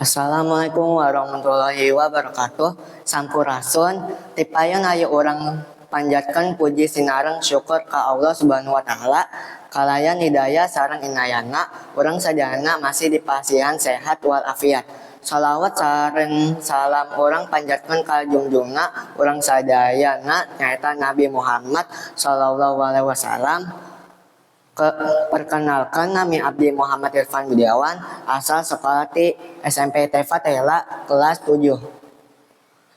Assalamualaikum warahmatullahi wabarakatuh. Sampurasun. Tipayun ayo urang panjatkeun puji sinareng syukur ka Allah Subhanahu wa taala kalayan hidayah sareng inayahna urang sadayana masih dipasihan sehat walafiat. Shalawat sareng salam urang panjatkeun ka jungjungna urang sadayana nyaeta Nabi Muhammad shallallahu alaihi wasallam. Perkenalkan, nami abdi Muhammad Irfan Budiawan, asal sekolah ti SMP IT Fatahillah kelas 7.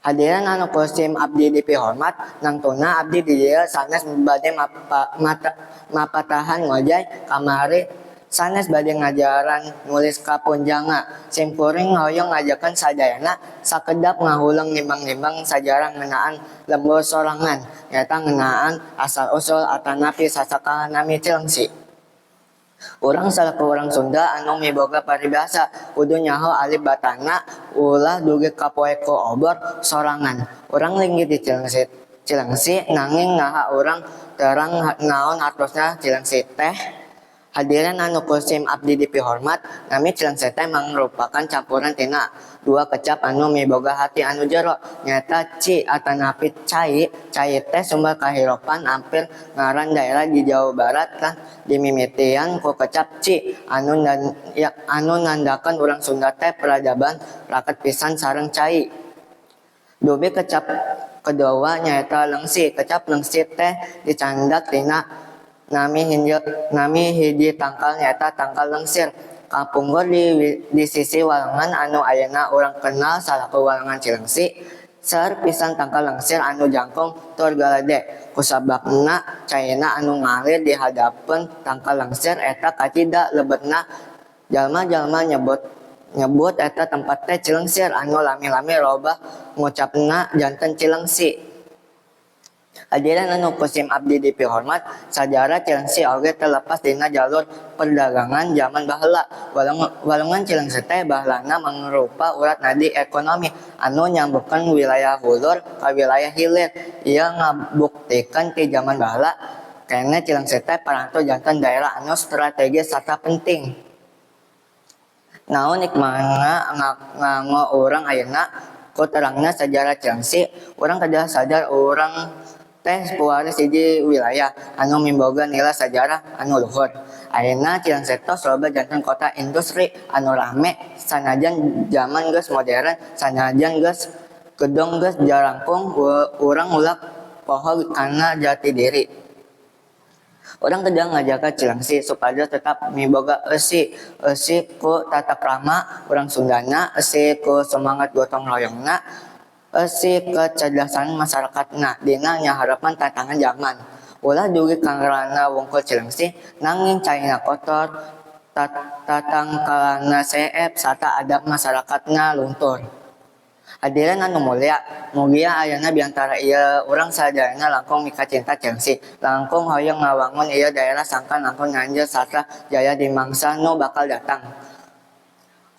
Hadirin anu ku sim abdi dipihormat, nangtuna abdi di dieu sanes bade mapatahan ngojay kamari, sanes bade ngajaran nulis ka punjanga. Sim kuring hoyong ngajakeun sadayana sakedap ngahuleng nimbang-nimbang sajarah ngeunaan lembur sorangan, nyaeta ngeunaan asal usul atanapi sasakahan nami Cileungsi. Urang salaku urang Sunda anu miboga paribasa kudu nyaho alif batana, ulah dugi ka poek ku obor sorangan. Urang linggih di Cileungsi, nanging naha urang terang naon hartosna Cileungsi teh? Hadirin anu ku sim abdi dipihormat, nami Cileungsi teh mangrupakeun campuran tina dua kecap anu miboga harti anu jero, nyaeta ci atanapi cai. Cai teh sumber kahirupan, ampir ngaran daerah di Jawa Barat lan dimimitian ku kecap ci anu nandakeun urang Sunda teh peradaban raket pisan sareng cai. Dupi kecap kadua nyaeta leungsi. Kecap leungsi teh dicandak tina nami hiji tangkal, nyaeta tangkal leungsir. Kapungkur di sisi walengan anu ayeuna urang kenal salaku Walengan Cileungsi, seueur pisan tangkal leungsir anu jangkung tur galede. Kusababna caina anu ngalir di handapeun tangkal leungsir eta kacida lebetna, jalma-jalma nyebut eta tempat teh Cileungsir anu lami-lami robah ngucapna janten Cileungsi. Hadirin anu ku sim abdi dipihormat, sajarah Cileungsi oge teu lepas tina jalur perdagangan jaman baheula. Walungan Cileungsi teh baheulana mangrupa urat nadi ekonomi anu nyambungkeun wilayah hulu ka wilayah hilir. Ieu ngabuktikeun ti jaman baheula keneh Cileungsi teh parantos janten daerah anu strategis sarta penting. Naon hikmahna nganggo urang ayeuna? Ku terangna sajarah Cileungsi, urang kedah sadar urang teh pewaris hiji wilayah anu miboga nilai sajarah anu luhur. Ayeuna Cileungsi tos loba janten kota industri anu rame, sanajan jaman geus modern, sanajan geus gedong geus jarangkung, urang ulah poho kana jati diri. Urang kedah ngajaga Cileungsi supados tetap miboga eusi, eusi ku tata krama urang Sundana, eusi ku semangat gotong royongna, eusi kecerdasan masyarakatna dina nyaharapan tantangan jaman. Ulah dugi karana wungkul Cileungsi nanging caina kotor, tatangkalna seep sarta adab masyarakatna luntur. Hadirin anu mulya, mugia ayeuna biantara ieu urang sadayana langkung mikacinta Cileungsi, langkung hoyong ngawangun ieu daerah sangkan langkung nanjeur sarta jaya di mangsa nu bakal datang.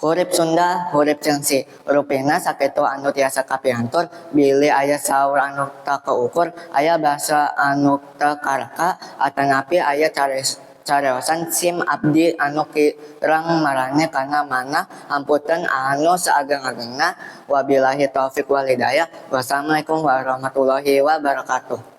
Hurip Sunda, hurip Cileungsi. Rupina sakitu anu tiasa kapiantur, bilih aya saur anu teu kaukur, aya basa anu teu karaka, atanapi aya careosan sim abdi anu kirang maraneh kana manah, hapunten anu saageng-agengna. Wabillahi taufik wal hidayah. Wassalamualaikum warahmatullahi wabarakatuh.